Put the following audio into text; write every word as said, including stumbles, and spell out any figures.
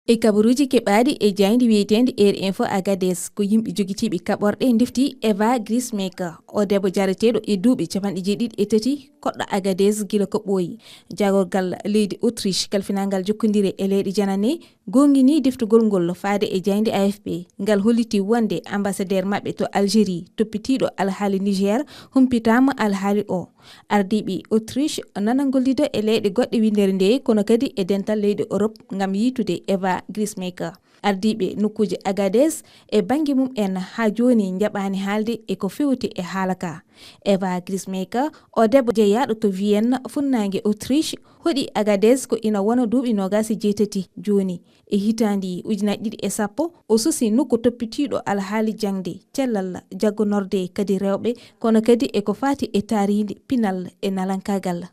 E kabaruuji keɓaaɗi e jaaynde wiyeteendi Air Info Agadez, ko yimɓe jogitiiɓe kaɓorɗe ndefti Eva Grismaker. O debbo jareteeɗo e duuɓi capanɗe jeeɗiɗi e tati, koɗɗo Agadez gila ko ɓooyi. Jagorgal leydi Autriche kalfinaangal jokkondire e leyɗe janane goongini deftugol ngol faade e jaaynde A F P. Ngal holliti wonde ambassadeur maɓɓe to Algérie, toppitiiɗo alhaali Niger, humpitaama alhaali o. Ardiiɓe Autriche nana ngollida e leyɗe goɗɗe winndere nde, kono kadi e dental leyɗe Europe ngam yiitude Eva Grismaker. Ardiiɓe nokkuuji Agadez e bannge mum en haa jooni njaɓaani haalde e ko fewti e haala ka. Eva Grismaker, o debbo jeyaaɗo to Vienne, funnaange Autriche, hoɗi Agadez ko ina wona duuɓi noogaas e jeetati jooni. E hitaande ujunaaji ɗiɗi e sappo, o sosi nokku toppitiiɗo alhaali jaŋde, cellal, jaggonorde kadi rewɓe, kono kadi e ko faati e taariindi, pinal e nalankaagal.